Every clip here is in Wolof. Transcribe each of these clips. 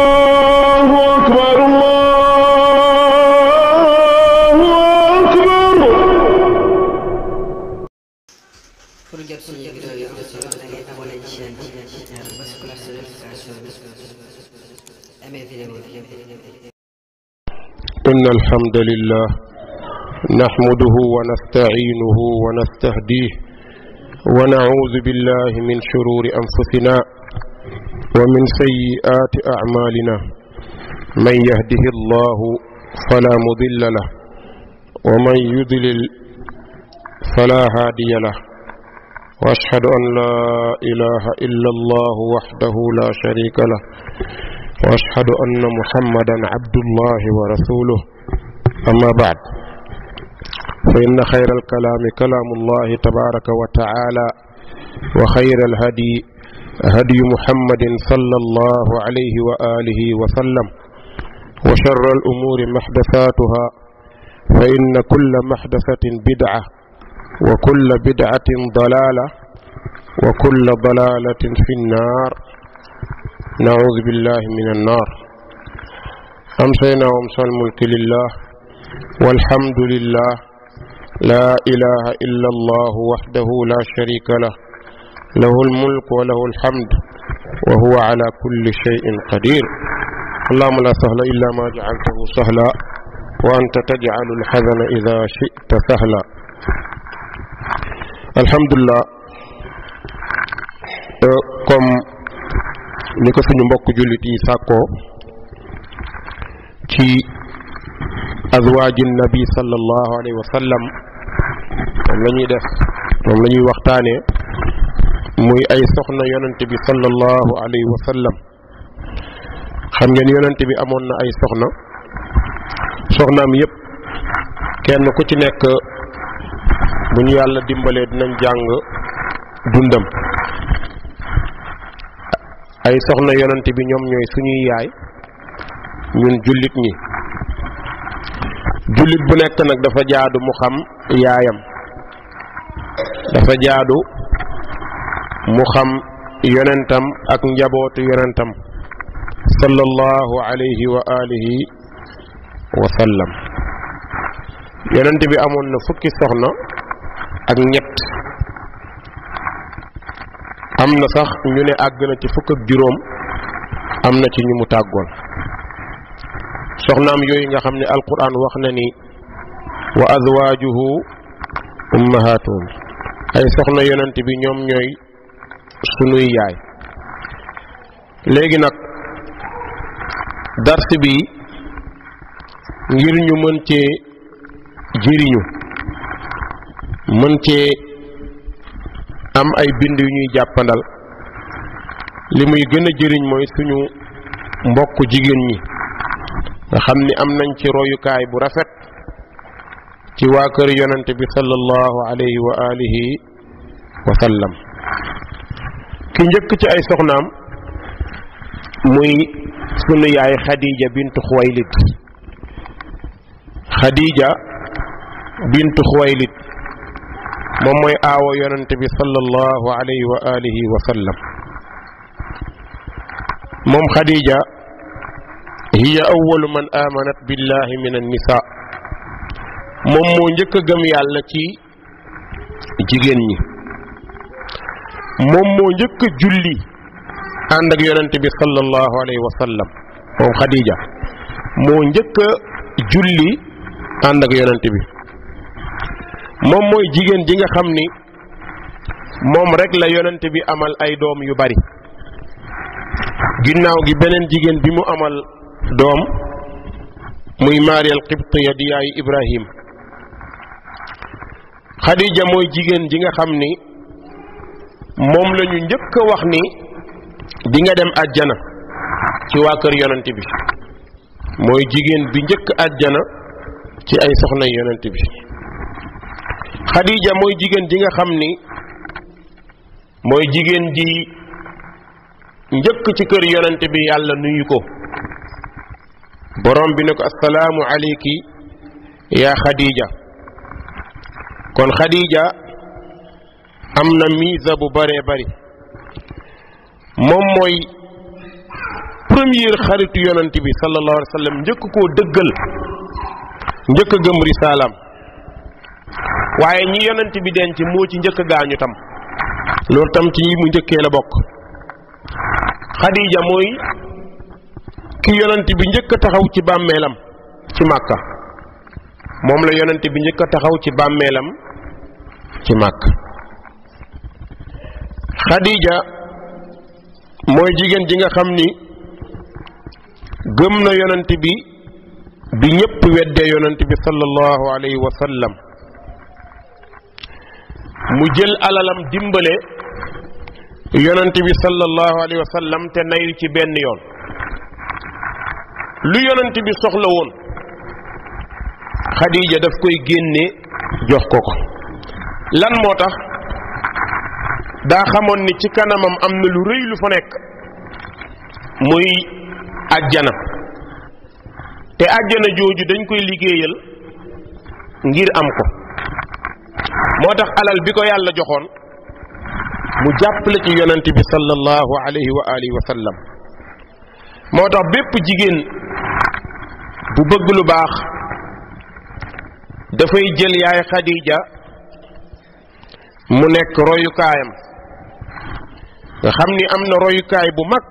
الله أكبر الله أكبر. إن الحمد لله نحمده ونستعينه ونستهديه ونعوذ بالله من شرور أنفسنا ومن سيئات أعمالنا من يهده الله فلا مضل له ومن يضلل فلا هادي له وأشهد أن لا إله إلا الله وحده لا شريك له وأشهد أن محمدا عبد الله ورسوله أما بعد فإن خير الكلام كلام الله تبارك وتعالى وخير الهدي هدي محمد صلى الله عليه وآله وسلم وشر الأمور محدثاتها فإن كل محدثة بدعة وكل بدعة ضلالة وكل ضلالة في النار نعوذ بالله من النار. أمسينا وأمسى الملك لله والحمد لله لا إله إلا الله وحده لا شريك له له الملك وله الحمد وهو على كل شيء قدير. اللهم لا سهل إلا ما جعلته سهلا وأنت تجعل الحزن إذا شئت سهلا. الحمد لله. comme ni ko suñu mbokk jullit yi sàkkoo ci azwaajin nabi sallallahu alayhi wa sallam moom la ñuy def moom la ñuy waxtaane muy ay soxna yonent bi sallallahu alayhi wa sallam. xam ngeen yonent bi amoon na ay soxnaam yépp kenn ku ci nekk bu ñu yàlla dimbalee dinañ jàng dundam. ay soxna yonent bi ñoom ñooy suñuy yaay ñun jullit ñi. jullit bu nekk nag dafa jaadu mu xam yaayam, dafa jaadu mu xam yonentam ak njabootu yonentam sallallahu alayhi wa alihi wa sallam. yonent bi amoon na fukki soxna ak ñett, am na sax ñu ne àgg na ci fukk ak juróom, am na ci ñu mu tàggoon. soxnaam yooyu nga xam ne alquran wax na ni wa azwaajuhu ummahatuhum, ay soxna yonent bi ñoom ñooy sunuy yaay. léegi nag dars bi ngir ñu mën cee jëriñu, mën cee am ay bind yu ñuy jàppandal, li muy gën a jëriñ mooy suñu mbokk jigéen ñi nga xam ni am nañ ci royukaay bu rafet ci waa kër yonent bi sallallahu alayhi wa alihi wa sallam. ki njëkk ci ay soxnaam muy sunu yaay Khadija bintu Xuwaylid. Khadija bintu Xuwaylid moom mooy aawo yonent bi sallallahu alayhi wa alihi wa sallam. moom Khadija hiya awwalu man amanat billahi min an-nisa, moom moo njëkk a gëm yàlla ci jigéen ñi. moom moo njëkk a julli ànd ak yonent bi sallallahu alayhi wa sallam. moom Khadija moo njëkk a julli ànd ak yonent bi. moom mooy jigéen ji nga xam ni moom rek la yonent bi amal ay doom yu bari. ginnaaw gi beneen jigéen bi mu amal doom muy Maariya al-Qibtiya di yaayu Ibrahim. Khadija mooy jigéen ji nga xam ni moom la ñu njëkk a wax ni di nga dem àjjana ci waa kër yonent bi. mooy jigéen bi njëkk àjjana ci ay soxna yonent bi. Khadija mooy jigéen ji nga xam ni mooy jigéen ji njëkk ci kër yonent bi yàlla nuyu ko. borom bi ne ko assalaamu alayki yaa Khadija. kon Khadija am na miisa bu bëree bëri moom mooy premier xaritu yonent bi sallallahu alayhi wa sallam njëkk koo dëggal njëkk a gëm risalaam waaye ñi yonent bi denc moo ci njëkk a gaañu tam loolu tam ci ñi mu njëkkee la bokk. Xadija mooy ki yonent bi njëkk a taxaw ci bàmmeelam ci Màkka moom la yonent bi njëkk a taxaw ci bàmmeelam ci Màkka. Xadija mooy jigéen ji nga xam ni gëm na yonent bi bi ñëpp weddee yonent bi sallallahu alayhi wa sallam mu jël alalam dimbale yonent bi sallallahu alayhi wa sallam te nayu ci benn yoon lu yonent bi soxla woon Xadija daf koy génne jox ko ko lan moo tax daa xamoon ni ci kanamam am na lu rëy lu fa nekk muy àjjana te àjjana jooju dañ koy liggéeyal ngir am ko moo tax alal bi ko yàlla joxoon mu jàppale ci yonent bi sallallahu alayhi wa alihi wa sallam moo tax bépp jigéen bu bëgg lu baax dafay jël yaay Xadija mu nekk royukaayam nga xam ni am na royukaay bu mag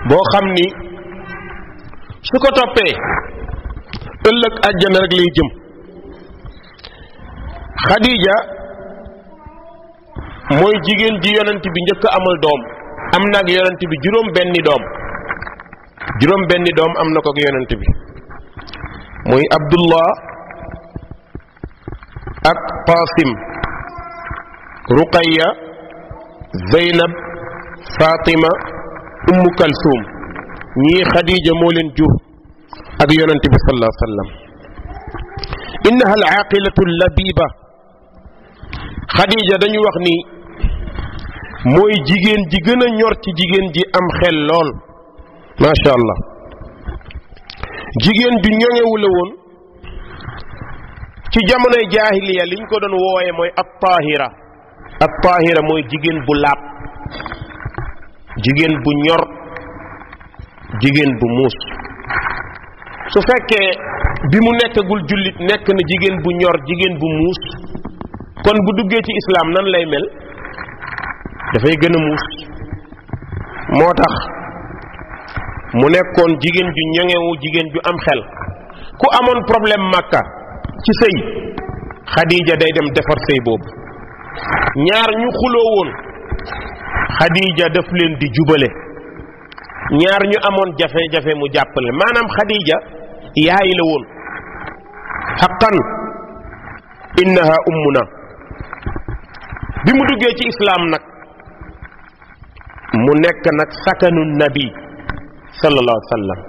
boo xam ni su ko toppee ëllëg àjjana rek lay jëm. Xadija mooy jigéen ji yonent bi njëkk amal doom am na ak yonent bi juróom benni doom am na ko ak yonent bi muy Abdullah ak Qasim Ruqayya Zeynab Fatima Ummu Kalsum ñii Xadija moo leen jur ak yonent bi sallallahu alayhi wa sallam. innaha al-aaqilatu labiba Xadija dañu wax ni mooy jigéen ji gën a ñor ci jigéen ji am xel lool macha allah jigéen ju ñoŋewu la woon ci jamonoy jaahiliya liñ ko doon wooye mooy at-taahira mooy jigéen bu laab jigéen bu ñor jigéen bu muus su fekkee bi mu nekkagul jullit nekk na jigéen bu ñor jigéen bu muus kon bu duggee ci islaam nan lay mel dafay gën a muus moo tax mu nekkoon jigéen ju ñoŋewu jigéen ju am xel ku amoon problème Makka ci sëy Xadija day dem defar sëy boobu ñaar ñu xuloo woon Xadija daf leen di jubale ñaar ñu amoon jafe-jafe mu jàppale maanaam Xadija yaay la woon xaqan innaha ummuna bi mu duggee ci islaam nag mu nekk nag sakanu nabi sallallahu alayhi wa sallam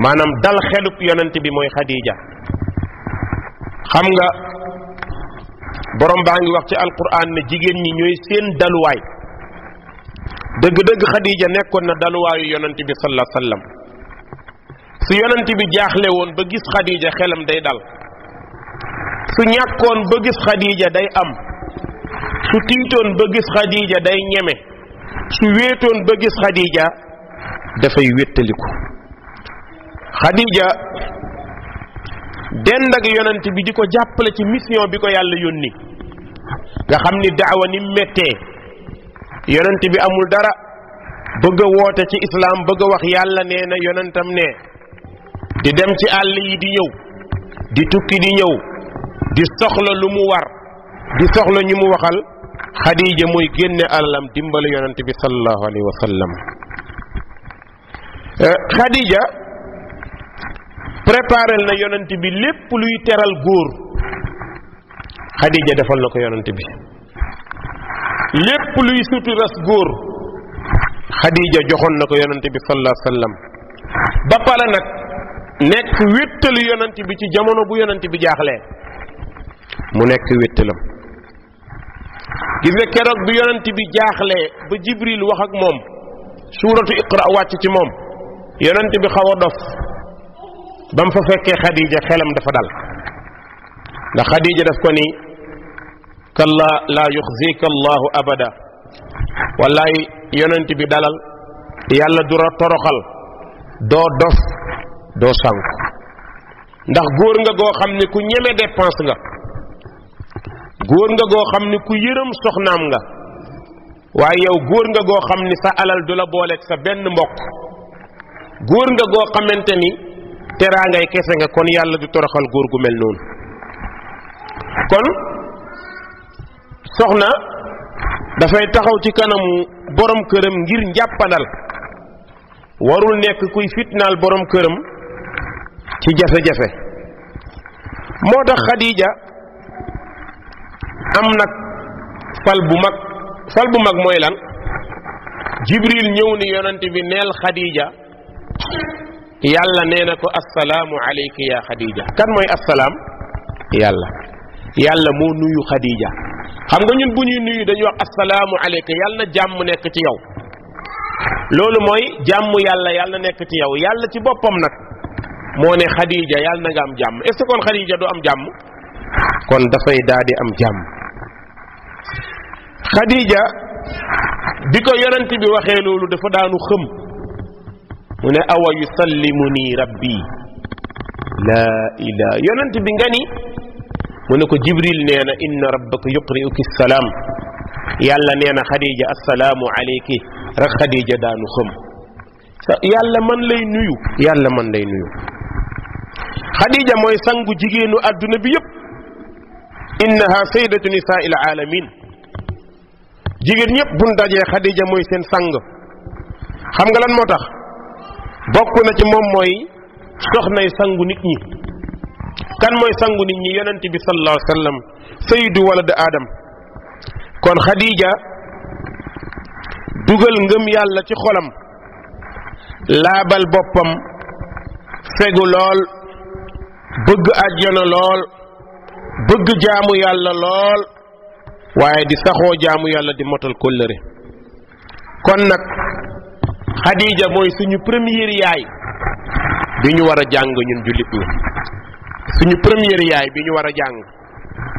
maanaam dal xelub yonent bi mooy Xadija xam nga borom baa ngi wax ci alquran ne jigéen ñi ñooy seen daluwaay dëgg-dëgg Xadija nekkoon na daluwaayu yonent bi sallallahu alayhi wa sallam su yonent bi jaaxle woon ba gis Xadija xelam day dal su ñàkkoon ba gis Xadija day am su tiitoon ba gis Xadija day ñeme su wéetoon ba gis Xadija dafay wéttaliku Xadija dend ak yonent bi di ko jàppale ci mission bi ko yàlla yónni nga xam ni daawa ni méttee yonent bi amul dara bëgg a woote ci islaam bëgg a wax yàlla nee na yonentam ne di dem ci àll yi di ñëw di tukki di ñëw di soxla lu mu war di soxla ñu mu waxal Xadija mooy génne alalam dimbale yonent bi sallallahu alayhi wa sallam Xadija préparel na yonent bi lépp luy teral góor Xadija defal na ko yonent bi lépp luy suturas góor Xadija joxoon na ko yonent bi sallallahu alayhi wa sallam ba pare nag nekk wéttalu yonent bi ci jamono bu yonent bi jaaxlee mu nekk wéttalam gis nga keroog bi yonent bi jaaxlee ba Jibril wax ak moom suuratu Iqra wàcc ci moom yonent bi xaw a dof ba mu fa fekkee Xadija xelam dafa dal ndax Xadija daf ko ni kalla laa yuxzika allahu abada wallaay yonent bi dalal yàlla du la toroxal doo dof doo sànku ndax góor nga goo xam ne ku ñeme dépense nga góor nga goo xam ne ku yërëm soxnaam nga waaye yow góor nga goo xam ni sa alal du la booleeg sa benn mbokk góor nga goo xamante ni teraangay kese nga kon yàlla du toroxal góor gu mel noonu kon soxna dafay taxaw ci kanamu borom këram ngir njàppandal warul nekk kuy fitnaal borom këram ci jafe-jafe moo tax Xadiija am nag fal bu mag mooy lan Jibril ñëw ni yonent bi neel Xadiija yàlla nee na ko assalaamu alayka ya Xadiija kan mooy assalaam yàlla moo nuyu Xadiija xam nga ñun bu ñuy nuyu dañuy wax assalaamu alayka yàlla na jàmm nekk ci yow loolu mooy jàmm yàlla nekk ci yow yàlla ci boppam nag moo ne Xadiija yàlla na nga am jàmm est-ce que kon Xadiija du am jàmm kon dafay daal di am jàmm Xadiija bi ko yonent bi waxee loolu dafa daanu xëm mu ne awa yusallimuni rabbi laa ilaa yonent bi nga ni mu ne ko Jibril nee na inna rabbaka yuqri'uki salaam yàlla nee na Xadiija assalaamu alayki rek Xadiija daanu xëm yàlla man lay nuyu Xadiija mooy sangu jigéenu adduna bi yépp innaha sayyidatu nisaa'il alamin jigéen ñëpp buñ dajee Xadiija mooy seen sang xam nga lan moo tax bokk na ci moom mooy soxnay sangu nit ñi kan mooy sangu nit ñi yonent bi sallallahu alayhi wa sallam sayyidu walad Adam kon Xadiija dugal ngëm yàlla ci xolam laabal boppam fegu lool bëgg àjjana lool bëgg jaamu yàlla lool waaye di saxoo jaamu yàlla di motal kóllëre kon nag Xadiija mooy suñu première yaay bi ñu war a jàng ñun jullit ñi suñu première yaay bi ñu war a jàng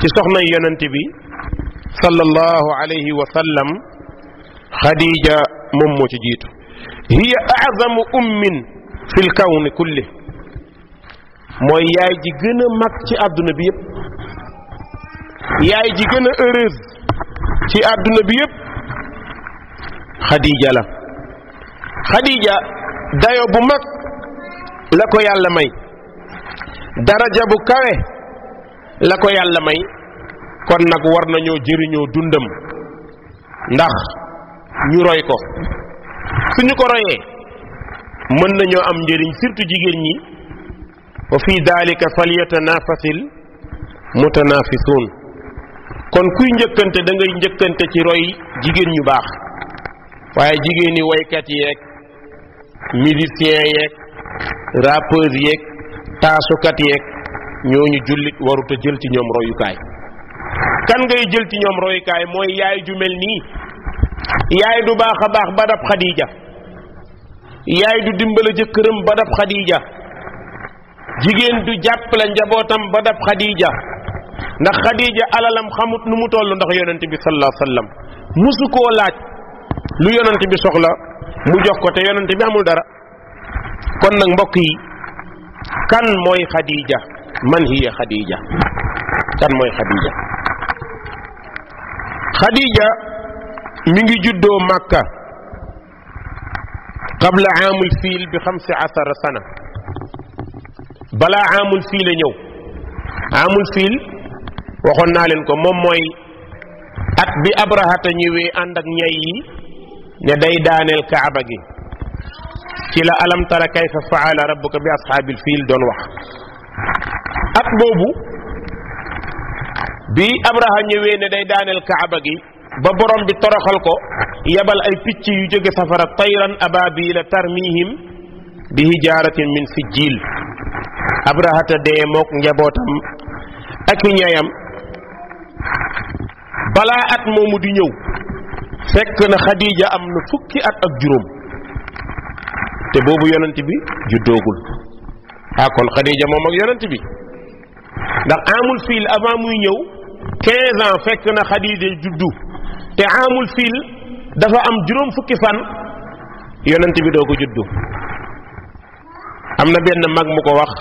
ci soxna yonent bi sallallahu alayhi wa sallam Xadiija moom moo ci jiitu hiya a'zamu ummin fil kawni kulli mooy yaay ji gën a mag ci àdduna bi yépp yaay ji gën a heureuse ci àdduna bi yépp Xadiija la Xadiija dayo bu mag la ko yàlla may daraja bu kawe la ko yàlla may kon nag war nañoo jëriñoo dundam ndax ñu roy ko suñu ko royee mën nañoo am njëriñ surtout jigéen ñi wa fi dalika falyatanafasil mutanafisun kon kuy njëkkante da ngay njëkkante ci roy jigéen ñu baax waaye jigéen ñi waykat yeeg musicien yeeg rappeurs yeeg taasukat yeeg ñooñu jullit warut a jël ci ñoom royukaay kan ngay jël ci ñoom royukaay mooy yaay ju mel nii yaay du baax a baax ba dab Xadiija yaay du dimbala jëkkëram ba dab Xadiija jigéen du jàppale njabootam ba dab Xadiija ndax Xadiija alalam xamut nu mu toll ndax yonent bi sallallahu alayhi wa sallam musu koo laaj lu yonent bi soxla mu jox ko te yonent bi amul dara kon nag mbokk yi kan mooy Xadiija man hiya Xadiija kan mooy Xadiija Xadiija mi ngi juddoo Makka qabla aamul fiil bi 15 sana balaa aamul fiil a ñëw aamul fiil waxoon naa leen ko moom mooy at bi Abrahata ñëwee ànd ak ñay yi ne day daaneel Kaaba gi ci la alam tara kayfa faala rabbuka bi ashaabil fiil doon wax at boobu bi Abraha ñëwee ne day daaneel Kaaba gi ba borom bi toroxal ko yabal ay picc yu jóge safara tayran ababila tarmihim bi hijaaratin min sijil Abrahata dee mook njabootam ak ñayam balaa at moomu di ñëw fekk na Xadiija am na fukki at ak juróom te boobu yonent bi juddoogul kon Xadiija moom ak yonent bi ndax amul fiil avant muy ñëw 15 ans fekk na Xadiija juddu te amul fiil dafa am juróom fukki fan yonent bi doo ko juddu. am na benn mag mu ko wax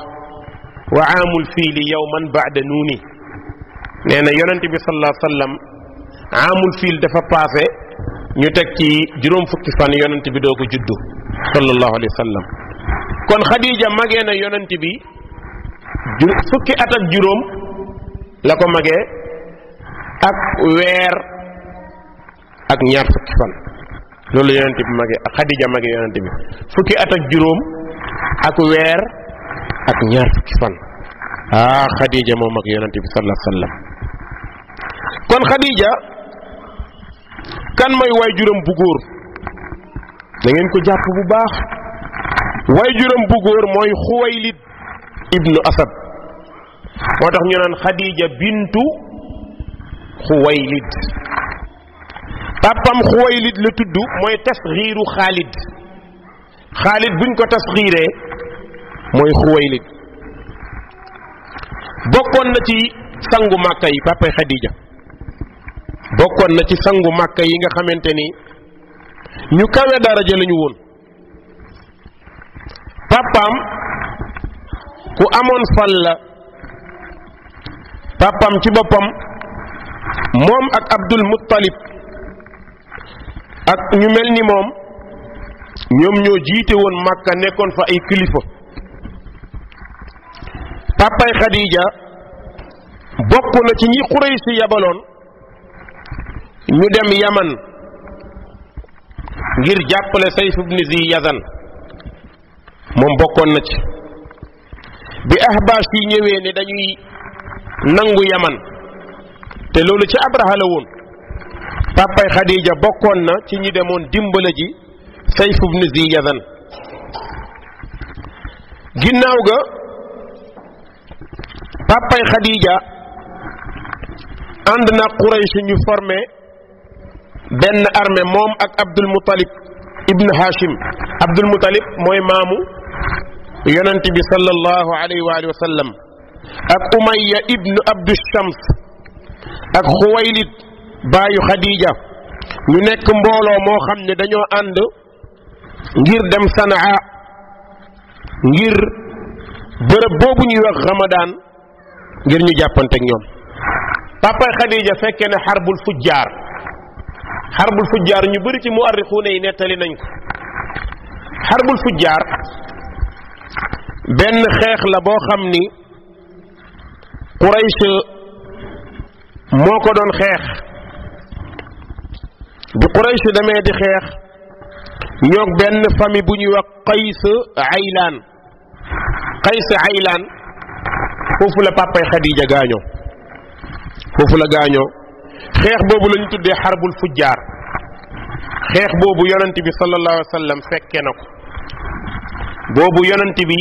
wa aamul fiili yawman ba'da nuuni nee na yonent bi sallallahu alayhi wa sallam aamul fiil dafa paase ñu teg ci juróom fukki fan yonent bi doo ko juddu sallallahu alayhi wa sallam. kon Khadija magee na yonent bi fukki at ak juróom la ko magee ak weer ak ñaar fukki fan loolu yonent bi magee ak Khadija magee yonent bi fukki at ak juróom ak weer ak ñaar fukki fan. Khadija moo mag yonent bi sallallahu alayhi wa sallam. kon Khadija kan mooy waajuram bu góor da ngeen ko jàpp bu baax. waajuram bu góor mooy Xuwaylid ibnu Asad moo tax ñu naan Khadija bintu Xuwaylid. papam Xuwaylid la tudd mooy tasxiiru Xaalid. Xaalid buñ ko tasxiiree mooy Xuwaylid. bokkoon na ci sangu Màkka yi papay Khadija bokkoon na ci sangu Màkka yi nga xamante ni ñu kawe daraja lañu woon. papam ku amoon fal la. papam ci boppam moom ak Abdul Muttalib ak ñu mel ni moom ñoom ñoo jiite woon Màkka nekkoon fa ay kilifa. papay Khadija bokk na ci ñi Quraysh yabaloon ñu dem Yaman ngir jàppale Sayf ibn Zi Yazan moom bokkoon na ci. bi Ahbash yi ñëwee ne dañuy nangu Yaman te loolu ci Abraha la woon papay Khadija bokkoon na ci ñi demoon dimbala ji Sayf ibn Zi Yazan. ginnaaw ga papay Khadija ànd na Quraysh ñu formé benn armée moom ak Abdul Muttalib ibn Hashim. Abdul Muttalib mooy maamu yonent bi sallallahu alayhi wa sallam ak Umayya ibn Abdu Shams ak Xuwaylid baayu Khadija ñu nekk mbooloo moo xam ne dañoo ànd ngir dem Sanaa ngir bërëb boobu ñuy wax Ramadan ngir ñu jàppanteeg ñoom. papay Khadija fekkee ne xarbul fujjaar ñu bëri ci muarrixuune yi nettali nañ ko. xarbul fujjaar benn xeex la boo xam ni Quraysh moo ko doon xeex. bi Quraysh demee di xeex ñoog benn famille bu ñuy wax Qays Aylaan foofu la papay Khadija gaañoo. foofu la gaañoo xeex boobu la ñu tuddee xarbul fujjaar. xeex boobu yonent bi sallallahu alayhi wa sallam fekke na ko. boobu yonent bi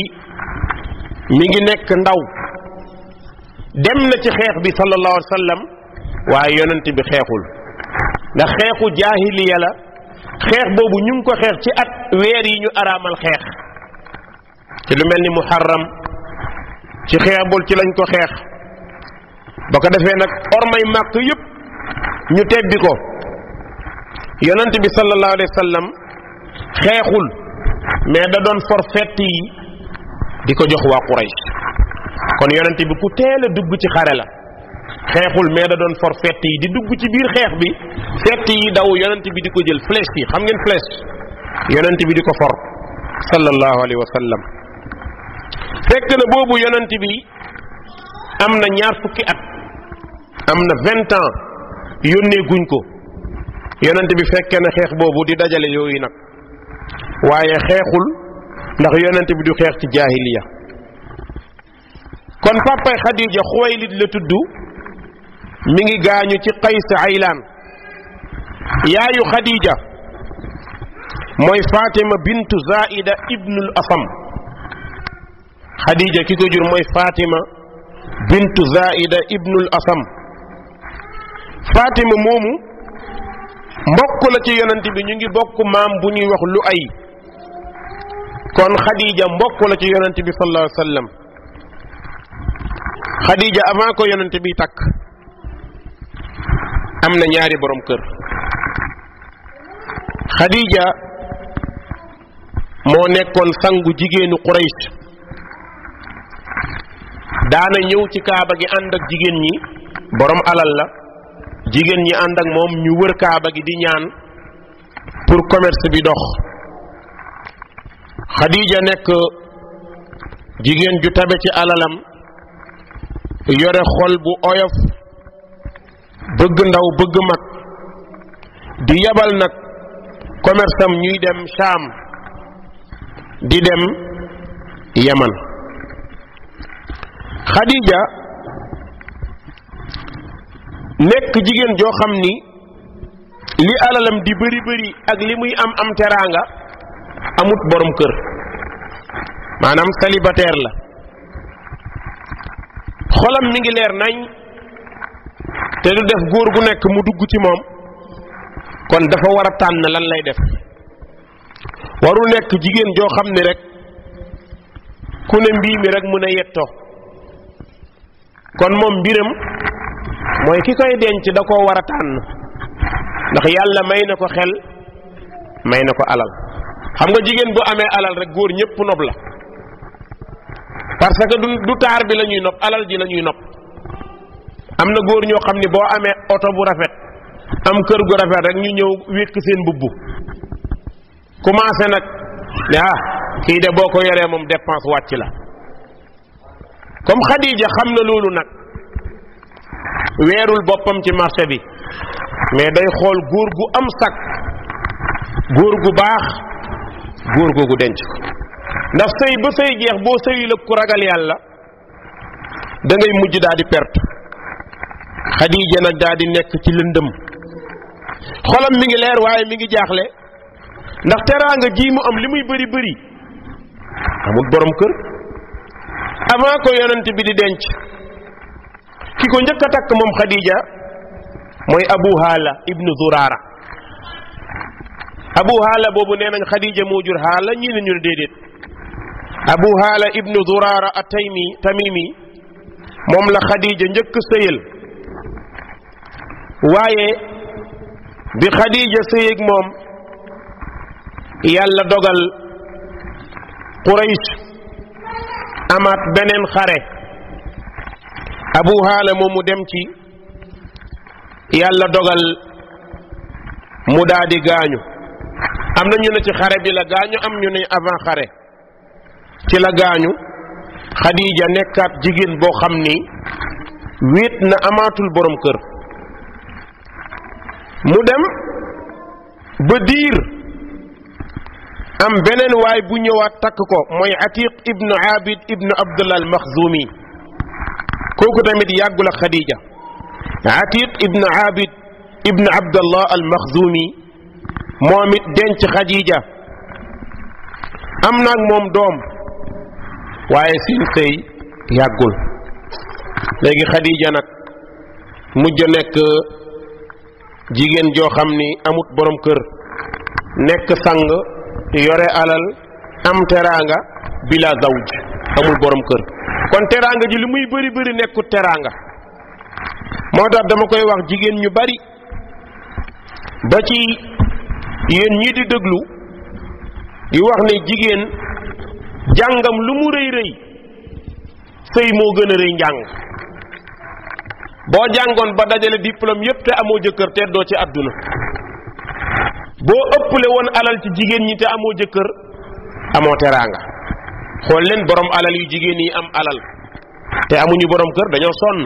mi ngi nekk ndaw dem na ci xeex bi sallallahu alayhi wa sallam waaye yonent bi xeexul ndax xeexu jaahiliya la. xeex boobu ñu ngi ko xeex ci at weer yi ñu araamal xeex ci lu mel ni muharram ci xeexbul ci lañ ko xeex. ba ko defee nag ormay màkk yëpp ñu tebbi ko. yonent bi sallallahu alayhi wa sallam xeexul mais da doon for fett yi di ko jox waa Quraysh. kon yonent bi ku teel a dugg ci xare la. xeexul mais da doon for fett yi di dugg ci biir xeex bi fett yi daw yonent bi di ko jël flèche yi xam ngeen flèche yonent bi di ko for sallallahu alayhi wa sallam. fekk na boobu yonent bi am na ñaar fukki at am na 20 ans yónnee guñ ko. yonent bi fekkee na xeex boobu di dajale yooyu nag waaye xeexul ndax yonent bi du xeex ci jaahiliya. kon papay Khadija Xuwaylid la tudd mi ngi gaañu ci Qays Aylaan. yaayu Khadija mooy Fatima bintu Zaida ibnul Asam. Khadija ki ko jur mooy Fatima bintu Zaida ibnul Asam. Fatima moomu mbokk la ci yonent bi ñu ngi bokk maam bu ñuy wax Lu'ay. kon Khadija mbokk la ci yonent bi sallallahu alayhi wa sallam. Khadija avant ko yonent bi takk am na ñaari borom kër. Khadija moo nekkoon sangu jigéenu Quraysh daana ñëw ci kaaba gi ànd ak jigéen ñi borom alal la jigéen ñi ànd ak moom ñu wër kaaba gi di ñaan pour commerce bi dox Khadija nekk jigéen ju tabe ci alalam yore xol bu oyof bëgg ndaw bëgg mag di yabal nag commerce am ñuy dem Sham di dem Yaman Khadija nekk jigéen joo xam ni li alalam di bëri bëri ak li muy am am teraanga amut borom kër maanaam célibataire la xolam mi ngi leer nañ te du def góor gu nekk mu dugg ci moom kon dafa war a tànn lan lay def warul nekk jigéen joo xam ni rek ku ne mbii mi rek mun a yettoo kon moom mbiram mooy ki koy denc da koo war a tànn ndax yàlla may na ko xel may na ko alal xam nga jigéen bu amee alal rek góor ñépp nopp la parce que du taar bi la ñuy nopp alal ji la ñuy nopp am na góor ñoo xam ni boo amee oto bu rafet am kër gu rafet rek ñu ñëw wékk seen mbubb commencé nag ne kii de boo ko yoree moom dépense wàcc la comme Khadija xam na loolu nag weerul boppam ci marché bi mais day xool góor gu am sac góor gu baax góor googu denc ko ndax sëy ba sëy jeex boo sëyul ak ku ragal yàlla da ngay mujj daal di perte Khadija nag daal di nekk ci lëndëm xolam mi ngi leer waaye mi ngi jaaxle ndax teraanga ji mu am li muy bëri bëri amul borom kër avant ko yonent bi di denc ki ko njëkk a takk moom Khadija mooy Abu Hala ibnu Zurara Abu Hala boobu nee nañ Khadija moo jur Hala ñii ne ñu ne déedéet Abu Hala ibnu Zurara at-Tamimi moom la Khadija njëkk sëyal waaye bi Khadija sëyeeg moom yàlla dogal Quraysh amaat beneen xare Abu Hala moom mu dem ci yàlla dogal mu daal di gaañu am na ñu ne ci xare bi la gaañu am ñu ne avant xare ci la gaañu Khadija nekkaat jigéen boo xam ni wéet na amaatul borom kër mu dem ba diir am beneen waay bu ñëwaat takk ko mooy Atiq ibnu Abid ibnu Abdullah al-Makhzumi kooku tamit yàggul ak Khadija Atiq ibnu Abid ibnu Abdullah al-Makhzumi moom it denc Khadija am nag moom doom waaye seen sëy yàggul léegi Khadija nag mujj nekk jigéen joo xam ni amut borom kër nekk sang yore alal am teraanga bila zawj amul borom kër kon teraanga ji li muy bëri bëri nekkut teraanga moo tax dama koy wax jigéen ñu bari ba ci yéen ñii di déglu di wax ne jigéen jàngam lu mu rëy rëy sëy moo gën a rëy njàng boo jàngoon ba dajale diplôme yépp te amoo jëkkër te doo ci àdduna boo ëpple woon alal ci jigéen ñi te amoo jëkkër amoo teraanga xool leen borom alal yu jigéen yi am alal te amuñu borom kër dañoo sonn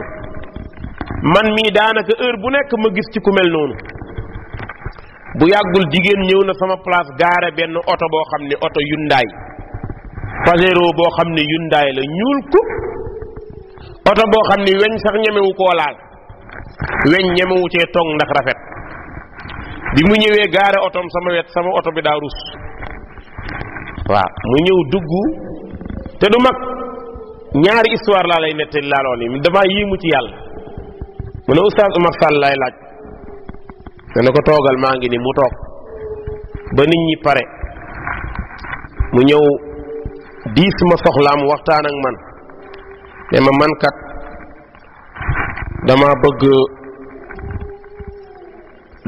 man mii daanaka heure bu nekk ma gis ci ku mel noonu bu yàggul jigéen ñëw na sama place gaare benn oto boo xam ne oto Hyundai Pajero boo xam ne Hyundai la ñuul ku oto boo xam ne weñ sax ñemewu koo laal weñ ñemewu cee tong ndax rafet bi mu ñëwee gaare otom sama wet sama oto bi daa rus waaw mu ñëw dugg te du mag ñaari histoire laa lay nettali laaloon yi damaa yéemu ci yàlla mu ne Oustaz Oumar Sall lay laaj ne ko toogal maa ngi ni mu toog ba nit ñi pare mu ñëw diis ma soxlaam waxtaan ak man ne ma man kat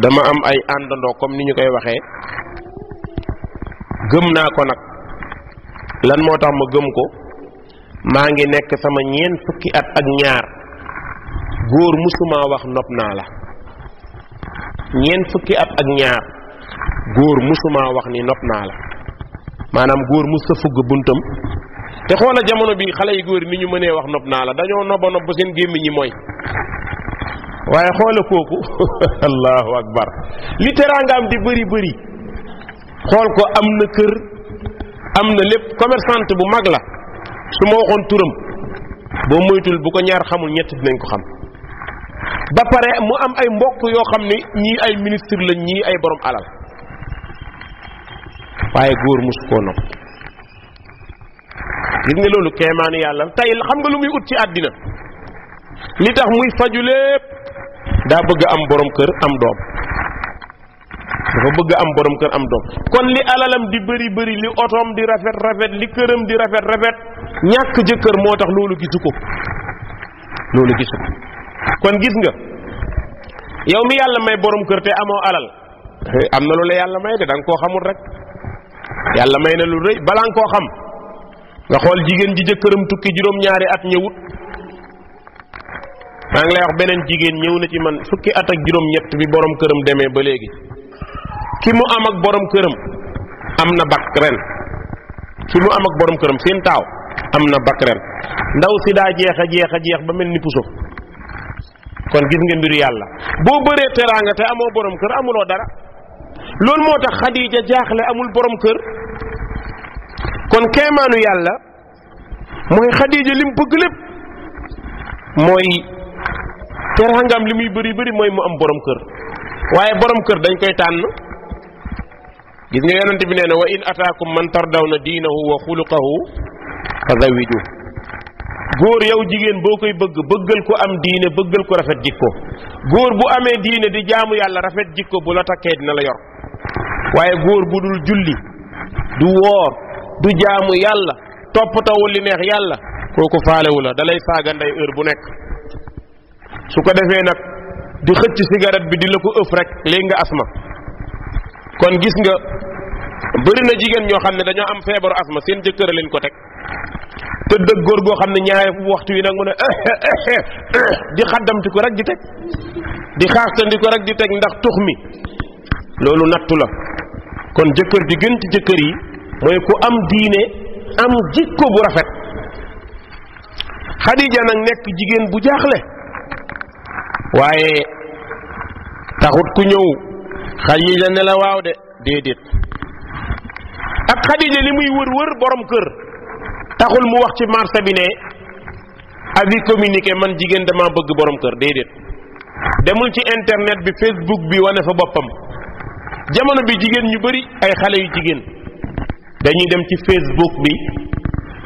dama am ay àndandoo comme ni ñu koy waxee gëm naa ko nag lan moo tax ma gëm ko maa ngi nekk sama ñeent fukki at ak ñaar góor musuma wax nopp naa la ñeent fukki at ak ñaar góor musuma wax ni nopp naa la maanaam góor mus sa fugg buntam te xoola jamono bi xale yi góor ni ñu mënee wax nopp naa la dañoo nobba nopp seen gémmiñ ñi mooy waaye xoola kooku allahu akbar li teraangaam di bëri bëri xool ko am na kër am na lépp commerçante bu mag la su ma waxoon turam boo moytul bu ko ñaar xamul ñett dinañ ko xam ba pare mu am ay mbokk yoo xam ne ñii ay ministre lañ ñii ay borom alal waaye góor musu koo nopp gis nga loolu keemaani yàlla tey xam nga lu muy ut ci àddina li tax muy faju lépp daa bëgg am borom kër am doom dafa bëgg am borom kër am doom kon li alalam di bëri bëri li otoom di rafet rafet li këram di rafet rafet ñàkk jëkkër moo tax loolu gisu ko kon gis nga yow mi yàlla may borom kër te amoo alal am na lu la yàlla may de da nga koo xamul rek yàlla may na lu rëy balaa nga koo xam nga xool jigéen ji jëkkëram tukki juróom-ñaari at ñëwut maa ngi lay wax beneen jigéen ñëw na ci man fukki at ak juróom-ñett bi borom këram demee ba léegi ki mu am ak borom këram am na bac ren ki mu am ak borom këram seen taaw am na bac ren ndaw si daa jeex a jeex ba mel ni puso kon gis nga mbiru yàlla boo bëree teraanga te amoo borom kër amuloo dara loolu moo tax Xadiija jaaxle amul borom kër kon keemaanu yàlla mooy Xadiija lim bëgg lépp mooy teraangam li muy bëri bëri mooy mu am borom kër waaye borom kër dañ koy tànn gis nga yonent bi nee na wa in ataakum man tardawna diinahu wa xuluqahu fa zawiju góor yow jigéen boo koy bëgg bëggal ko am diine bëggal ko rafet jikko góor bu amee diine di jaamu yàlla rafet jikko bu la takkee dina la yor waaye góor bu dul julli du woor du jaamu yàlla toppatawul li neex yàlla kooku faalewu la dalay saaga ndey heure bu nekk su ko defee nag di xëcc cigarette bi di la ko ëf rek léegi nga asma kon gis nga bëri na jigéen ñoo xam ne dañoo am feebaru asma seen jëkkër leen ko teg te dëgg góor goo xam ne ñaari waxtu yi nag mu ne di xaddamti ko rek di teg di xaastandi ko rek di teg ndax tux mi loolu nattu la kon jëkkër ji gën ci jëkkër yi mooy ku am diine am jikko bu rafet Xadiija nag nekk jigéen bu jaaxle waaye taxut ku ñëw Xadiija ne la waaw de déedéet ak Xadiija li muy wër borom kër taxul mu wax ci marché bi ne avis communiqué man jigéen dama bëgg borom kër déedéet demul ci internet bi Facebook bi wane fa boppam jamono bi jigéen ñu bari ay xale yu jigéen dañuy dem ci Facebook bi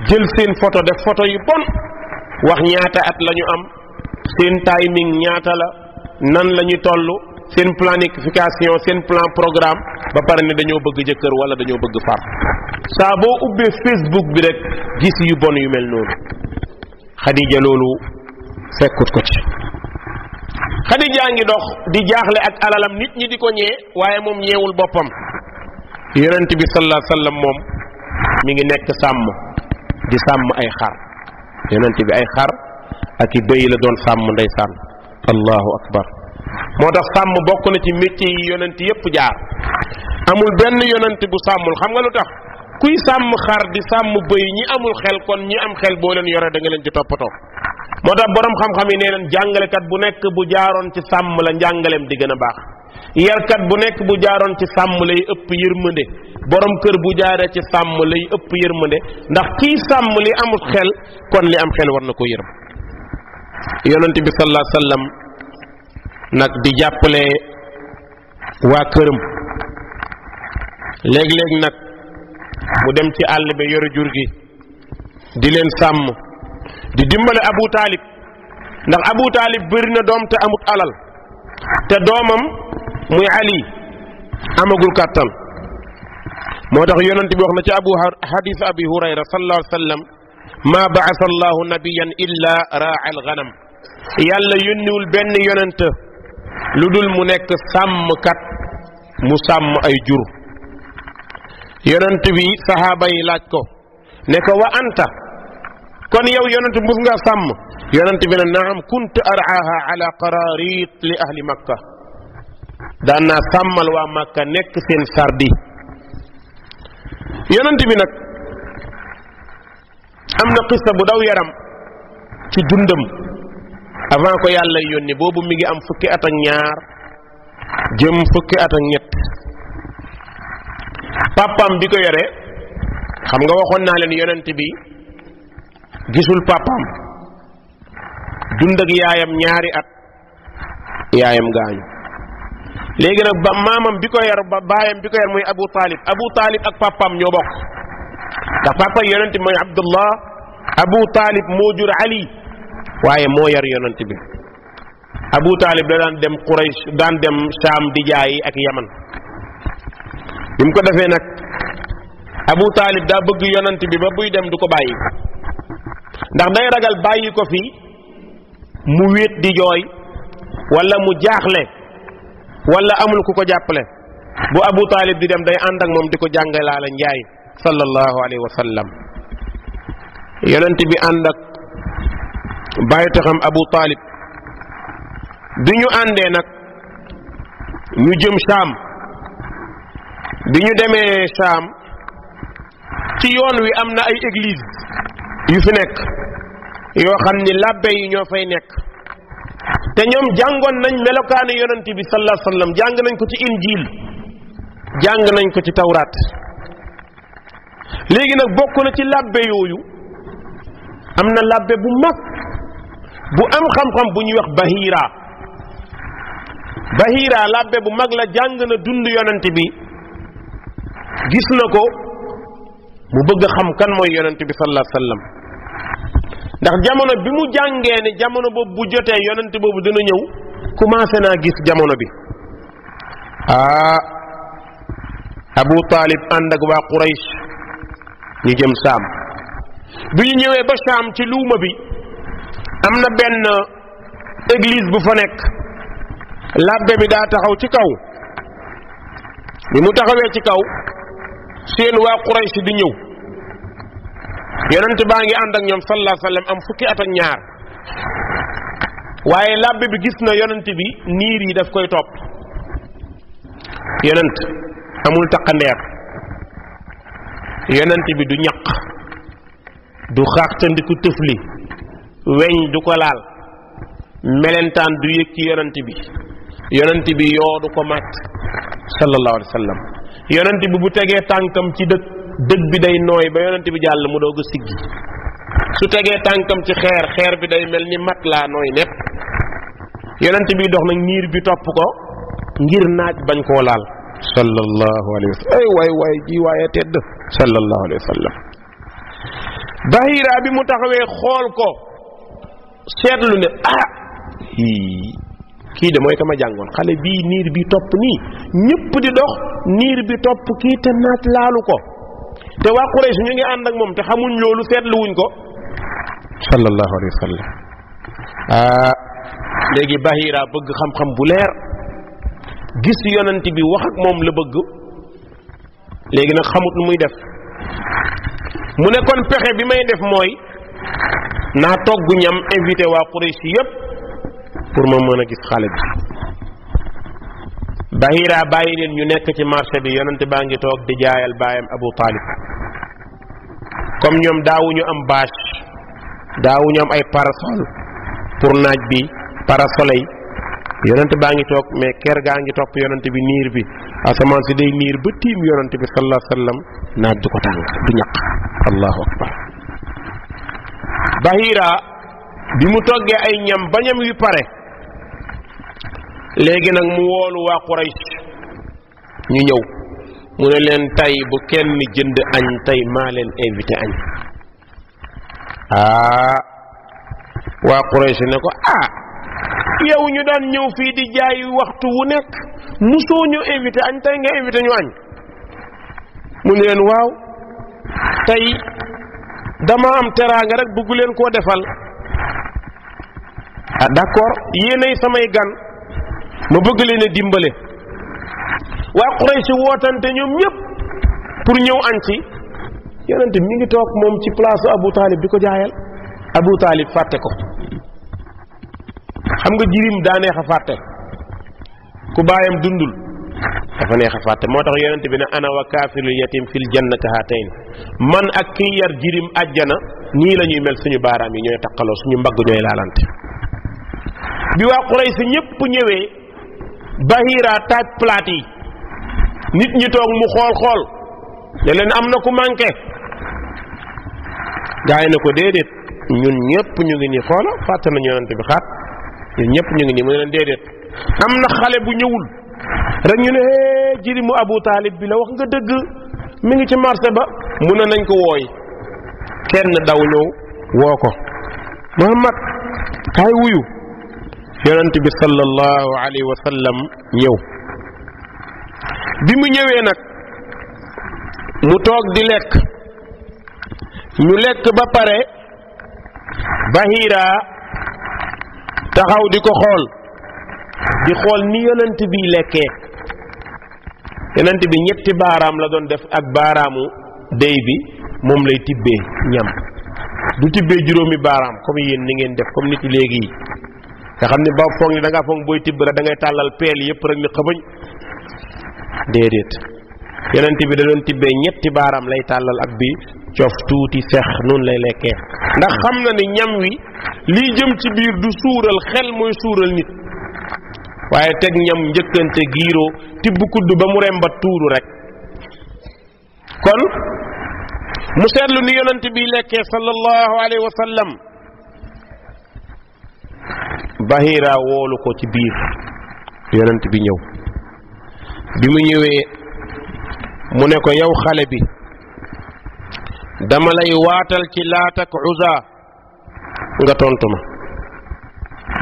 jël seen photo def photo yu bon wax ñaata at lañu am seen timing ñaata la nan lañu tollu seen planification seen plan programme ba pare ne dañoo bëgg jëkkër wala dañoo bëgg far saa boo ubbee Facebook bi rek gis yu bon yu mel noonu Xadiija loolu fekkut ko ci Xadiija ngi dox di jaaxle ak alalam nit ñi di ko ñee waaye moom ñeewul boppam yonent bi sallallahu alayhi wasallam moom mi ngi nekk sàmm di sàmm ay xar yonent bi ay xar ak i bëy la doon sàmm ndeysaan allahu akbar moo tax sàmm bokk na ci métier yi yonent yépp jaar amul benn yonent bu sàmmul xam nga lu tax kuy sàmm xar di sàmm bëy ñi amul xel kon ñi am xel boo leen yore da nga leen ci toppatoo moo tax borom xam-xam yi nee leen jàngalekat bu nekk bu jaaroon ci sàmm la njàngaleem di gën a baax yarkat bu nekk bu jaaroon ci sàmm lay ëpp yërmande borom kër bu jaaree ci sàmm lay ëpp yërmande ndax kii sàmm li amul xel kon li am xel war na ko yërëm yonent bi sallallahu alayhi wasallam nag di jàppale waa këram léeg-léeg nag mu dem ci àll bi yore jur gi di leen sàmm di dimbale Abu Taalib ndax Abu Taalib bëri na doom te amut alal te doomam muy Ali amagul kàttan moo tax yonent bi wax na ci hadith Abi Hurayra sallallahu alayhi wa sallam ma ba'atha Allahu nabiyan illa ra'a al-ghanam yàlla yónniwul benn yonent lu dul mu nekk sàmmkat mu sàmm ay jur yonent bi sahaaba yi laaj ko ne ko wa anta kon yow yonent mus nga sàmm yonent bi ne naam kuntu araaha ala qararit li ahli makka daan naa sàmmal waa makka nekk seen sardi yonent bi nag am na qissa bu daw yaram ci dundam avant ko yàlla yónni boobu mi ngi am fukki at ak ñaar jëm fukki at ak ñett papam bi ko yore xam nga waxoon naa leen yonent bi gisul papam dund ak yaayam ñaari at yaayam gaañu léegi nag ba maamam bi ko yar ba baayam bi ko yar mooy Abu Talib ak papam ñoo bokk ndax papa yonent bi mooy Abdullah Abu Talib moo jur Ali waaye moo yar yonent bi Abu Talib da daan dem Quraysh daan dem Sham di jaayi ak Yaman bi mu ko defee nag Abu Talib daa bëgg yonent bi ba buy dem du ko bàyyi ndax day ragal bàyyi ko fi mu wéet di jooy wala mu jaaxle wala amul ku ko jàppale bu Abu Talib di dem day ànd ak moom di ko jàngalaale njaay sallallahu alayhi wa sallam yonent bi ànd ak bàyyi taxam Abu Talib bi ñu àndee nag ñu jëm Sham bi ñu demee Sham ci yoon wi am na ay église yu fi nekk yoo xam ni labbe yi ñoo fay nekk te ñoom jàngoon nañ melokaanu yonent bi sallallahu alayhi wa sallam jàng nañ ko ci injil jàng nañ ko ci tawraat léegi nag bokk na ci labbe yooyu am na labbe bu mag bu am xam-xam bu ñuy wax Bahira labbe bu mag la jàng na dund yonent bi gis na ko mu bëgg a xam kan mooy yonent bi sallallahu alayhi wa sallam ndax jamono bi mu jàngee ne jamono boobu bu jotee yonent boobu dina ñëw commencé naa gis jamono bi Abu Talib ànd ak waa Quraysh ñu jëm Saam bi ñu ñëwee ba Saam ci luuma bi am na benn église bu fa nekk labbe bi daa taxaw ci kaw bi mu taxawee ci kaw seen waa Quraysh di ñëw yonent baa ngi ànd ak ñoom sallallahu alayhi wa sallam am fukki at ak ñaar waaye labbe bi gis na yonent bi niir yi daf koy topp yonent amul taqandeer yonent bi du ñaq du xaaxtandiku tëfli weñ du ko laal melentaan du yëg ci yonent bi yoo du ko màtt sallallahu alayhi wa sallam yonent bi bu tegee tànkam ci dëgg bi day nooy ba yonent bi jàll mu doog a siggi su tegee tànkam ci xeer bi day mel ni mat laa nooy nepp yonent bi dox nag niir bi topp ko ngir naaj bañ koo laal sallallahu alayhi wa sallam ay waay ji waaye tedd sallallahu alayhi wa sallam Bahira bi mu taxawee xool ko seetlu ne kii de mooy ka ma jàngoon xale bii niir bi topp nii ñëpp di dox niir bi topp kii te naaj laalu ko te waa Quraysh ñu ngi ànd ak moom te xamuñ loolu seetluwuñ ko sallallahu alayhi wa sallam léegi Bahira bëgg xam-xam bu leer gis yonent bi wax ak moom la bëgg léegi nag xamut lu muy def mu ne kon pexe bi may def mooy naa togg ñam invité waa Quraysh yépp pour ma mën a gis xale bi Bahira bàyyi leen ñu nekk ci marché bi yonent baa ngi toog di jaayal baayam Abu Talib comme ñoom daawuñu am bâche daawuñu am ay parasol pour naaj bi parasoleil yonent baa ngi toog mais ker gaa ngi topp yonent bi niir bi asamaan si day niir ba tiim yonent bi sallallahu alayhi wa sallam naaj du ko tàng du ñaq allahu akbar Bahira bi mu toggee ay ñam ba ñam yu pare léegi nag mu woolu waa Quraysh ñu ñëw mu ne leen tey bu kenn jënd añ tey maa leen invité añ waa Quraysh ne ko yow ñu daan ñëw fii di jaay waxtu wu nekk musoo ñu invité añ tey nga invité ñu añ mu ne leen waaw tey dama am teraanga rek bëggu leen koo defal d'accord yéenay samay gan ma bëgg leen a dimbale waa Quraysh wootante ñoom ñëpp pour ñëw añ ci yonent mi ngi toog moom ci place Abu Talib di ko jaayal Abu Talib fàtte ko xam nga jirim daa neex a fàtte ku baayam dundul dafa neex a fàtte moo tax yonent bi ne ana wa kaafilul yatim fil jannati hatayn man ak kii yar jirim àjjana nii la ñuy mel suñu baaraam yi ñooy taqaloo suñu mbagg ñooy laalante bi waa Quraysh ñépp ñëwee Bahira taaj plate yi nit ñi toog mu xool ne leen am na ku manqué gaa yi ne ko déedéet ñun ñëpp ñu ngi nii xoola fàtte nañu yonent bi xaat ñun ñëpp ñu ngi nii mu ne leen déedéet am na xale bu ñëwul rek ñu ne jirimu Abu Talib bi la wax nga dëgg mi ngi ci marché ba mu ne nañ ko wooy kenn daw ñëw woo ko Muhammad kaay wuyu yonent bi sallallahu alayhi wa sallam ñëw bi mu ñëwee nag mu toog di lekk ñu lekk ba pare Bahira taxaw di ko xool ni yonent bi lekkee yonent bi ñetti baaraam la doon def ak baaraamu dey bi moom lay tibbee ñam du tibbee juróomi baaraam comme yéen ni ngeen def comme nit léegi yi nga xam ne ba foog ni da ngaa foog booy tibb rek da ngay tàllal peel yépp rek ni xëbañ déedéet yonent bi da doon tibbee ñetti baaraam lay tàllal ak bi cof tuuti sex noonu lay lekkee ndax xam na ni ñam wi lii jëm ci biir du suural xel mooy suural nit waaye teg ñam njëkkante giiroo tibb kudd ba mu rembat tuuru rek kon mu seetlu ni yonent bi lekkee sallallahu alayhi wa sallam Bahira woolu ko ci biir yonent bi ñëw bi mu ñëwee mu ne ko yow xale bi dama lay waatal ci Laat ak Uzza nga tontu ma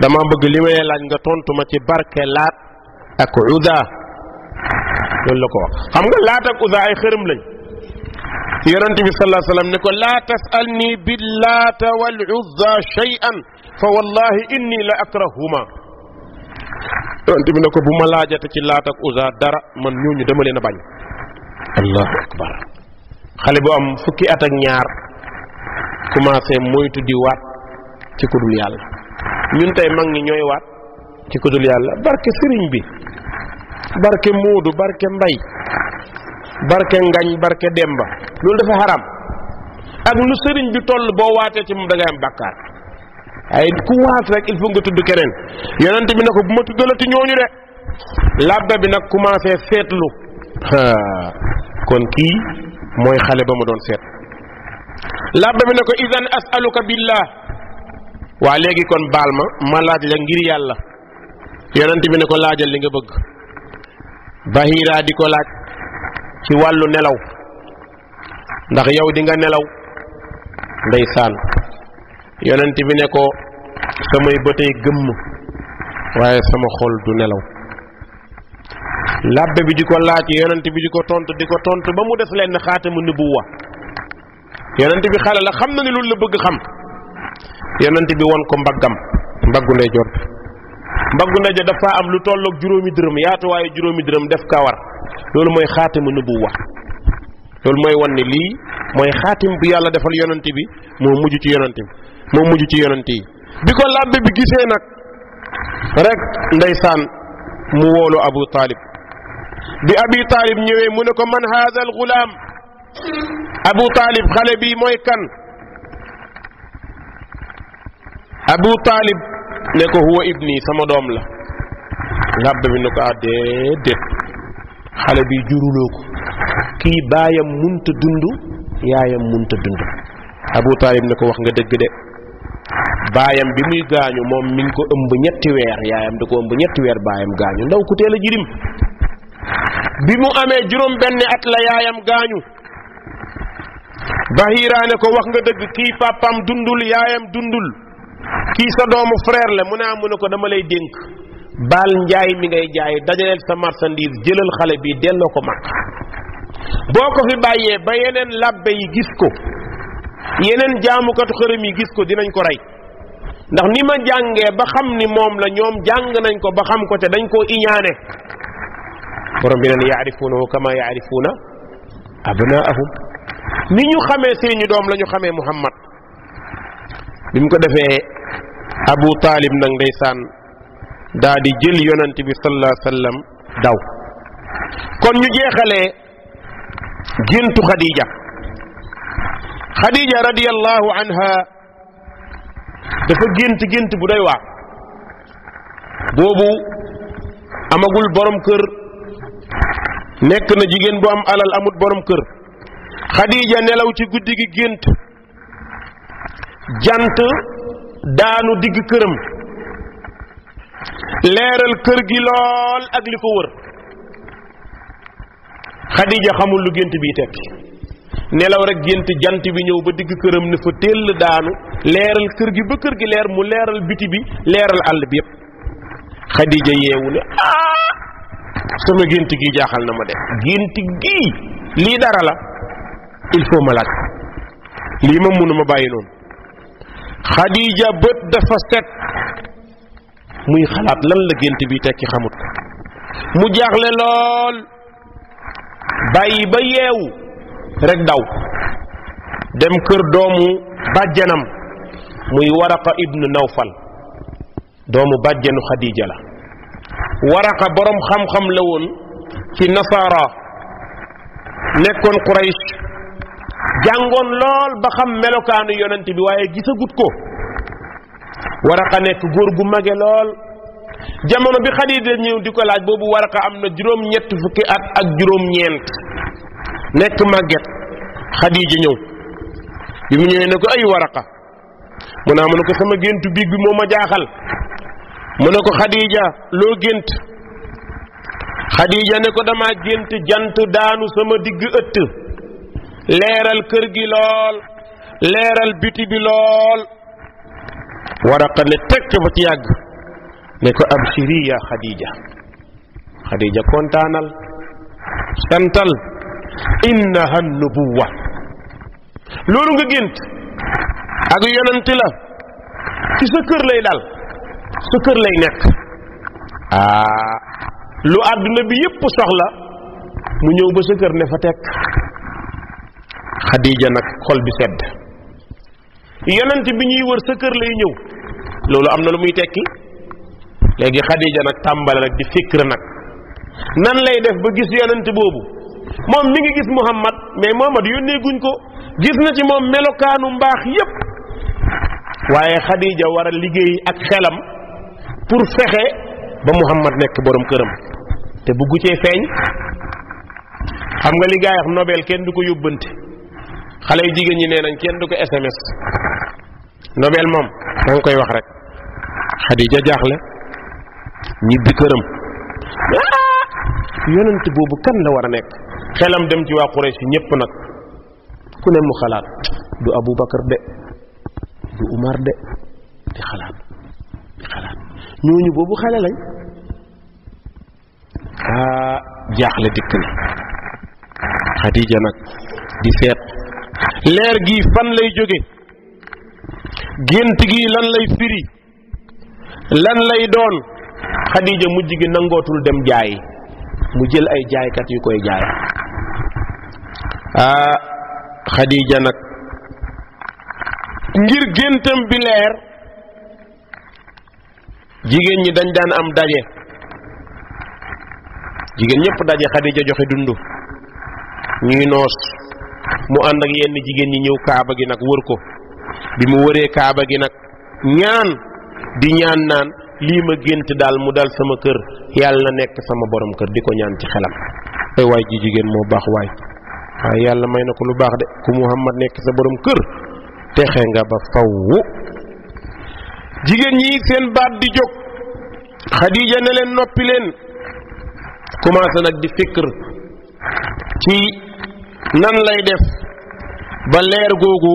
dama bëgg li may laaj nga tontu ma ci barke Laat ak Uzza loolu la ko wax xam nga Laat ak Uzza ay xërëm lañ yonent bi sallallahu alayhi wa sallam ne ko laa tasalni bil Laat wal Uzza shay'an fa wallahi inni la akrahuma yonent bi ne ko bu ma laajate ci Laat ak Uzza dara man ñooñu dama leen a bañ allahu akbar xale bu am fukki at ak ñaar commencé moytu di waat ci kudul yàlla ñun tey mag ñi ñooy waat ci kudul yàlla barke sëriñ bi barke Moodu barke Mbay barke Ngañ barke Demba loolu dafa xaram ak nu sëriñ bi toll boo waatee ci moom da ngay am bàkkaar ay ku waat rek il faut nga tudd keneen yonent bi ne ko bu ma tuddalati ñooñu de labbe bi nag commencé seetlu kon kii mooy xale ba ma doon seet labbe bi ne ko idan as'aluka billah waa léegi kon baal ma laaj la ngir yàlla yonent bi ne ko laajal li nga bëgg Bahira di ko laaj ci wàllu nelaw ndax yow di nga nelaw ndeysaan yonent bi ne ko samay bëtay gëmm waaye sama xol du nelaw labbe bi di ko laaj yonent bi di ko tontu ba mu def leen xaatamu nubuwa yonent bi xale la xam na ni loolu la bëgg xam yonent bi won ko mbaggu ndeyjoor bi mbaggu ndeyjoor dafa am lu tolloog juróomi dërëm yaatu waaye juróomi dërëm def kawar loolu mooy xaatamu nubuwa loolu mooy wan ne lii mooy xaatim bu yàlla defal yonent bi moo mujj ci yonent yi bi ko labbe bi gisee nag rek ndeysaan mu woolu Abu Talib bi Abi Talib ñëwee mu ne ko man haada al gulaam Abu Talib xale bi mooy kan Abu Talib ne ko huwa ibni sama doom la labbe bi ne ko déedéet xale bi juruloo ko kii baayam munta dund yaayam munta dund Abu Talib ne ko wax nga dëgg de baayam bi muy gaañu moom mi ngi ko ëmb ñetti weer yaayam da ko ëmb ñetti weer baayam gaañu ndaw ku teel a jirim bi mu amee juróom benn at la yaayam gaañu Bahira ne ko wax nga dëgg kii papam dundul yaayam dundul kii sa doomu frère la mu ne ko dama lay dénk baal njaay mi ngay jaay dajaleel sa marchandise jëlal xale bi delloo ko mag boo ko fi bàyyee ba yeneen labbe yi gis ko yeneen jaamukatu xërëm yi gis ko dinañ ko rey ndax ni ma jàngee ba xam ni moom la ñoom jàng nañ ko ba xam ko te dañ koo iñaane borom bi neen yaarifuunahu kama yaarifuuna abnaahum ni ñu xamee seeni doom la ñu xamee Muhammad bi mu ko defee Abu Talib nag ndeysaan daa di jël yonent bi sallallahu alayhi wa sallam daw. kon ñu jeexalee géntu Khadija radiyallahu anha dafa gént bu doy waar. boobu amagul borom kër, nekk na jigéen bu am alal amut borom kër. Khadija nelaw ci guddi gi gént jant daanu digg këram leeral kër gi lool ak li ko wër. Khadija xamul lu gént bi tekki, nelaw rek gént jant bi ñëw ba digg këram ne fa teel daanu leeral kër gi ba kër gi leer, mu leeral biti bi leeral àll bi yépp. Khadija yeewu ne sama gént gi jaaxal na ma de, gént gii lii dara la, il faut ma laaj lii ma mënuma bàyyi noonu. Khadija bët dafa set muy xalaat lan la gént bi tekki xamut ko, mu jaaxle lool bàyyi ba yeewu rek daw dem kër doomu bàjjanam muy Waraqa ibnu Nawfal, doomu bàjjanu Khadija la. Waraqa borom xam-xam la woon ci nasaara, nekkoon Quraysh, jàngoon lool ba xam melokaanu yonent bi waaye gisagut ko. Waraqa nekk góor gu mage lool. jamono bi Khadija ñëw di ko laaj boobu Waraqa am na juróom-ñett fukki at ak juróom-ñeent, nekk màgget. Khadija ñëw bi mu ñëwee ne ko ay Waraqa, mu ne ko sama géntu biig bi moo ma jaaxal. mu ne ko Khadija loo gént? Khadija ne ko dama gént jant daanu sama digg ëtt leeral kër gi lool, leeral biti bi lool. Waraqa ne tekk ba ci yàgg ne ko abshiri ya Khadija. Khadija kontaanal, santal, innaha nubuwa. loolu nga gént ak yonent la, ci sa kër lay dal, sa kër lay nekk. lu àdduna bi yépp soxla mu ñëw ba sa kër ne fa tekk. Khadija nag xol bi sedd. yonent bi ñuy wër sa kër lay ñëw, loolu am na lu muy tekki. léegi Khadija nag tàmbale nag di fikr nag nan lay def ba gis yonent boobu. moom mi ngi gis Muhammad, mais Muhammad yónnee guñ ko, gis na ci moom melokaanu mbaax yépp, waaye Khadija war a liggéey ak xelam pour fexe ba Muhammad nekk borom këram te buggu cee feeñ. xam nga li gaay wax Nobel kenn du ko yóbbante, xale yu jigéen ñi nee nañ kenn du ko SMS. Nobel moom da nga koy wax rek. Khadija jaaxle ñibbi këram, yonent boobu kan la war a nekk? xelam dem ci waa Quraysh ñépp nag, ku ne mu xalaat du Abu Bakar de, du Umar de, di xalaat ñooñu boobu xale lañ. jaaxle dikk na. Khadija nag di seet leer gi fan lay jóge, gént gi lan lay firi, lan lay doon. Khadija mujj gi nangootul dem jaayi, mu jël ay jaaykat yu koy jaay. Khadija nag ngir géntam bi leer, jigéen ñi dañ daan am daje, jigéen ñëpp daje, Khadija joxe dundu, ñuy noos. mu ànd ak yenn jigéen ñi ñëw kaaba gi nag wër ko. bi mu wëree kaaba gi nag ñaan di ñaan naan lii ma gént daal mu dal sama kër, yàlla na nekk sama borom kër, di ko ñaan ci xelam. ay waay ji jigéen moo baax waay, waaye yàlla may na ko lu baax de. ku Muhammad nekk sa borom kër texe nga ba fawwu. jigéen ñi seen baat di jóg, Khadija ne leen noppi leen. commencé nag di fikr ci nan lay def ba leer googu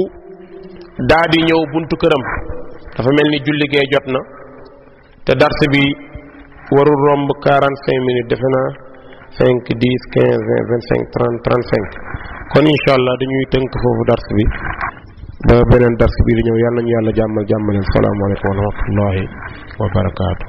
daa di ñëw buntu këram. dafa mel ni julli gee jot na te dars bi warul romb 45 minutes, defe naa 5 10 15 20 25 30 35. kon incha allah dañuy tënk foofu dars bi ba beneen dars bi di ñëw. yàlla nañu yàlla jàmmal jàmmaleen. salaamaaleykum wa rahmatullahi wa barakaatu.